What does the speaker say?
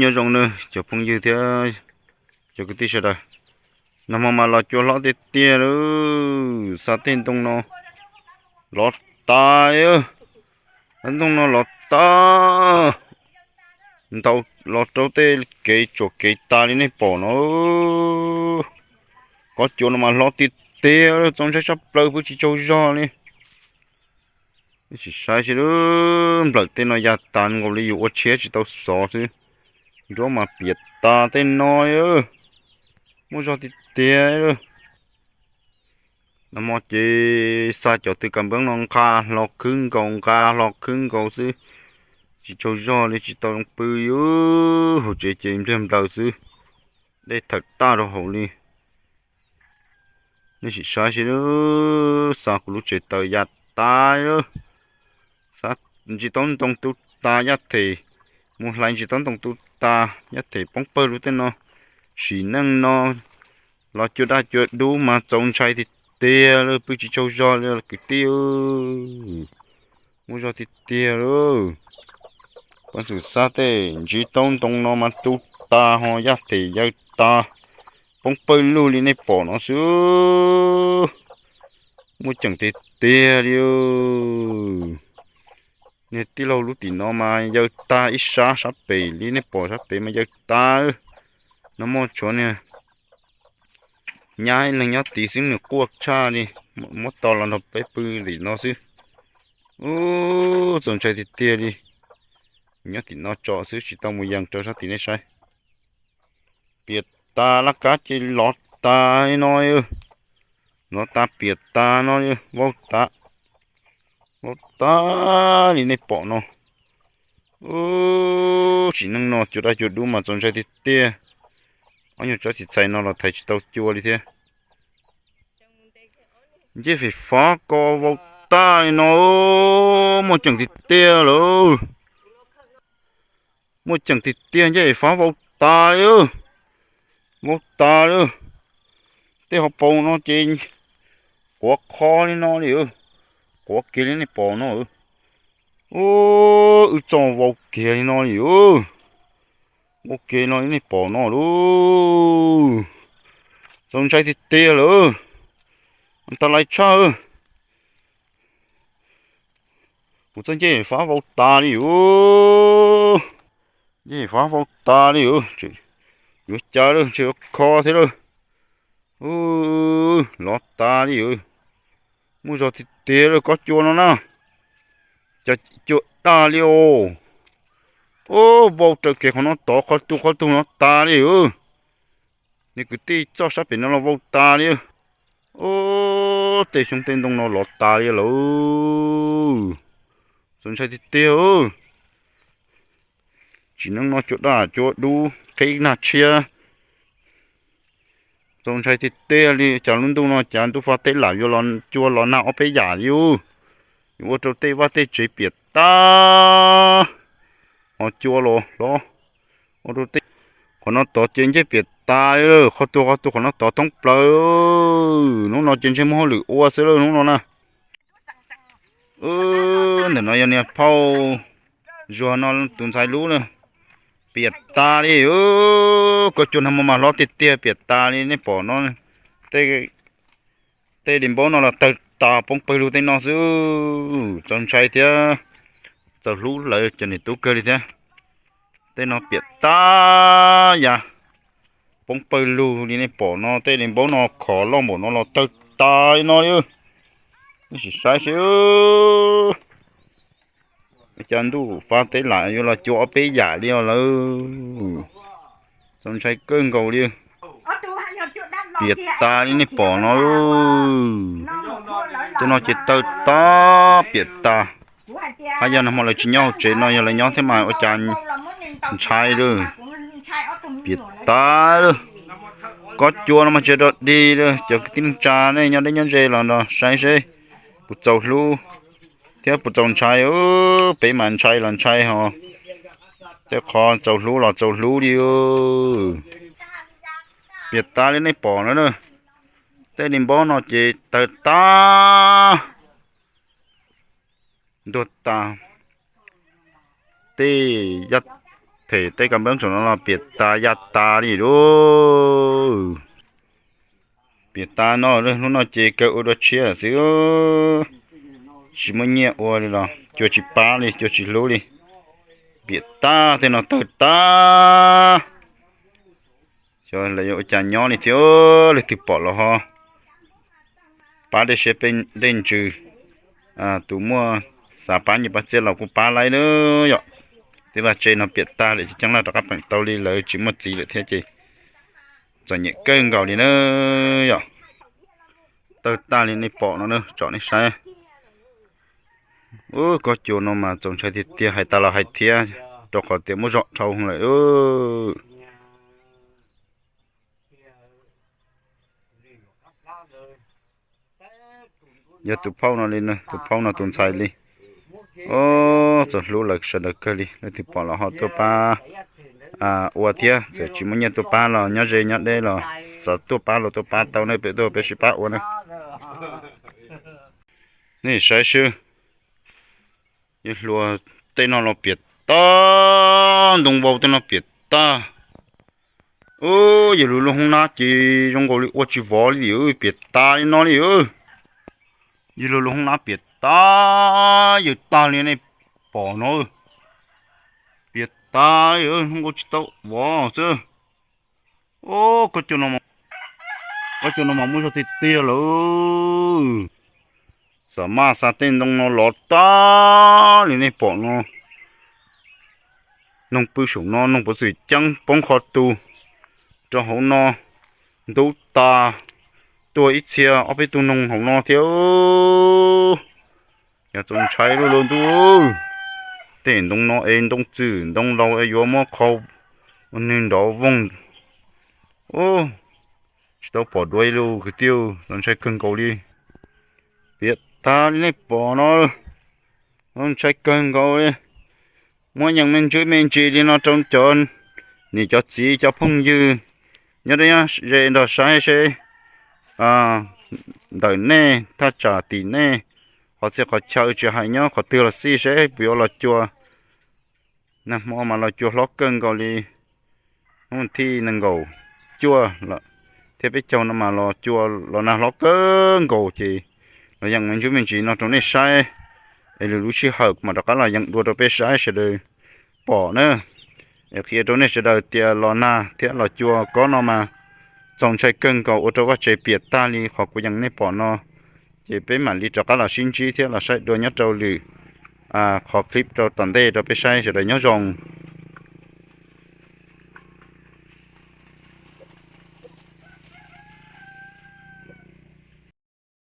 Nyob zoo nawb cov phooj ywg thiab cov kwv tij sawv daws, nag hmo mas los cua hlob tiag tiag lawm, xa tej ntoo no los tas, ntoo no los tas, ntaus los rau tej kev tsuam kev tas li nej pom no. Kob cua no mas hlob tiag tiag, txaus ntshai tshaj plaws, pw tsis tsaug zog li. Sim saib seb, nplawm tej no ya tas nkaus li yus ua tshiab tsis tau xov xwb, nruab mas piam tas tej no, muaj zog tiag tiag. Nag hmo ces xa cov tw kas npeeb no nqa hlo khwb nkaus nqa hlo khwb nkaus xwb, tsis tsaug zog li tsis tau pw li. Hauv tsev ces npliag nplaws xwb, dej thawm tag rau hauv li. Nej sim saib seb, xa kuv lub tsev taws ya tas lawm, xa ntsis taub ntoo tu tas yaj them, mus hlais ntsis taub ntoo tu tas yaj them poob pawg lug tej no. Sim neej no los cua daj cua dub mas txaus ntshai tiag tiag li, pw tsis tsaug zog li kwv tij. Muaj zog tiag tiag li. Peev xwm xa tej ntsis taub ntoo no mas tu tas ho yaj them yaws tas, poob pawg lug li nej pom no xwb. Muaj ceem tiag tiag li. Niag tij laug lub tim no mas yaws tag ib sab, sab pem li nej pom sab pem mas yaws tas. No muaj tshuav niag nyab ib leeg nyob tid xwb, nws quaj tshaj li, muab tau los nrog peb pw tim no xwb. Ub, txaus ntshai tiag tiag li. Nyob tim no tso xwb tsis tau mus yees rau sab tim nej saib. Piam tas, laj kab ces lov tas no, lov tas piam tas no, vau tas, vau tas li nej pom no. Ub, sim neej no cua daj cua dub mas txaus ntshai tiag tiag. Ob nyuag tsob txiv txhais no los thaiv tsis tau cua li thiab. Ncej fem fab ko vau tas li no, muaj ceem tiag tiag lawm. Muaj ceem tiag tiag, ncej fem fab vau tas li, vau tas li. Tej hauv paus no ces quav qho li no li, quav kiag li nej pom no. Ub, wb txoj vau kiag li no li, vau kiag no li nej pom no lauj. Txaus ntshai tiag tiag lawm, tas lais tshaj. Kuv txoj ncej fab vau tas li, ncej fab vau tas li, yuav cas lawm, ntshe yuav kho thiab lawm. Lov tas li, muaj zog tiag tiag lawm, kob cua no na, cas cua daj li os. Ub, vau raws kev qhov no tod, qhov tug qhov tug no tas li. Niag kwv tij txoj sab pem no los vau tas li. Ub, tej xyoob tej ntoo no lov tas li lawm. Txaus ntshai tiag tiag. Sim neej no cua daj cua dub qhib nag tshiab. Txaus ntshai tiag tiag li, cas lub ntuj no cas ntuj faj teb lam yuav cua los nag ob peb yam li ub. Yuav ua rau tej vaj tej tsev piam tas, ho cua los hlob, ua rau tej, qhov no tod ces ncej piam tas li, qhov tug qhov tug qhov no tod thoob plaws. Hnub no ces ntshe muaj hauj lwm ua xwb lauj hnub no na. Ntawm no yog niag phauj Zuag no tus ntxhais lub na, piam tas li. Kob cua nag hmo mas hlob tiag tiag, piam tas li nej pom no. Tej, tej di npaub no los tawg tas poob pawg lug tej no xwb. Txaus ntshai thiab, txaus hlub lawv cov niam tub kawg li thiab. Tej no piam tas yam, poob pawg lug li nej pom no, tej di npaub no khov loj npaum no los tawg tas li no li. Nej sim saib seb, cas ntuj faj teb lam yuav los cua ob peb yam li os lawm. Txaus ntshai kawg nkaus li. Piam tas li nej pom no. Tej no ces tawg tas piam tas. Hab yog nag hmo lawv tsis nyob hauv tsev no, yog lawv nyob thiab mas ua cas ntshai lawm. Piam tas lawm. Kob cua no mas tsis dog dig lawm. Cov kwv tij neej tsa nej nyob deb nyob ze los nrog saib seb puas txaus hlub thiab puas txaus ntshai. Peb mas ntshai los ntshai ho, tej qhov txaus hlub los txaus hlub li. Piam tas li nej pom no na, tej di npaub no ces tawg tas, ntuag tas. Tej yaj Them tej kab nplooj saum no los piam tas ya tas li lauj. Piam tas no, hnub no ces kawg ua dua tshiab xwb. Tsis muaj nyiaj ua li los cua tsis pab li, cua tsis hlub li. Piam tas tej no tawg tas. Xyov lawv yuav ua cas nyob li thiab. Leej twg pom los ho pab dej siab dej ntsws. Tus muaj xav pab nyiaj pab txiaj los kuj pab laib lawm yom. Tej vaj tse no piam tag lawm ces ceeb laj rov qab peem tau li, lawv tsis muaj txiv lawm thiab ces txom nyem kawg nkaus li na yom. Tawg tag li nej pom no na, tsom nej saib. Ub, kob cua no mas txaus ntshai tiag tiag, hais tas los hais thiab, rau qhov tias muab zom dhau lawm. Yog tus phauj no li, tus phauj no tus ntxhais li. Ub, txaus hlub lawv sawv daws kawg li, leej twg pom los ho tuaj pab ua thiab, txawm tsis muaj nyiaj tuaj pab los nyob ze nyob deb los xav tuaj pab los tuaj pab tau na, peb tuaj peb sib pab ua na. Nej saib seb, yawg hluas tej no los piam tag, ntoo vau tej no piam tag. Ub, yawg lub lub hoob nab ces zoo nkaus li ua tsis vov li, piam tas li no li. Yawg lub lub hoob nab piam tag, yawg tag li nej pom no. Piam tas li, zoo nkaus tsis tau vov xwb. Ub, kob cua no mas muaj zog tiag tiag lawm. Xam maj xa tej ntoo no lov tag li nej pom no. Noog pw saum no, noog puav txwm ceeb poob qhov tus rau hauv no, ntub tas, tuag ib txhia ob peb tug noog hauv no thiab. Yog txaus ntshai lub lub ntuj. Tej ntoo no es ntoo txwm ntoo laus es yuav muab qhau ua nws nrov voog. Ub, tsis tau pom dua ib lub kwv tij, txaus ntshai kawg nkaus li. Piam tag li nej pom no, txaus ntshai kawg nkaus li. Muab yees me ntsis me ntsis li no rau cov niam cov txiv cov phooj ywg nyob deb nyob ze nrog saib seb ntawm nej thaj tsam tim nej qhov txhia qhov chaw tsis hais nyob qhov twg los xij seb puas yuav los cua. Nag hmo mas los cua hlob kawg nkaus li, hnub thij nees nkaum cuaj thiab peb caug no mas los cua los nag hlob kawg nkaus ces los yees me ntsis me ntsis no rau nej saib, es lwm lub sij hawm kuv mam rov qab los yees dua rau peb saib sawv daws pom na. Es qhia rau nej sawv daws tias los nag thiab los cua kob no mas txaus ntshai kawg nkaus, ua rau vaj tse piam tag li qhov kuv yees nej pom no. Ces peb mam li rov qab los sib ntsib thiab los saib dua nyob rau lwm qhov clip rau tom ntej rau peb saib, sawv daws nyob zoo.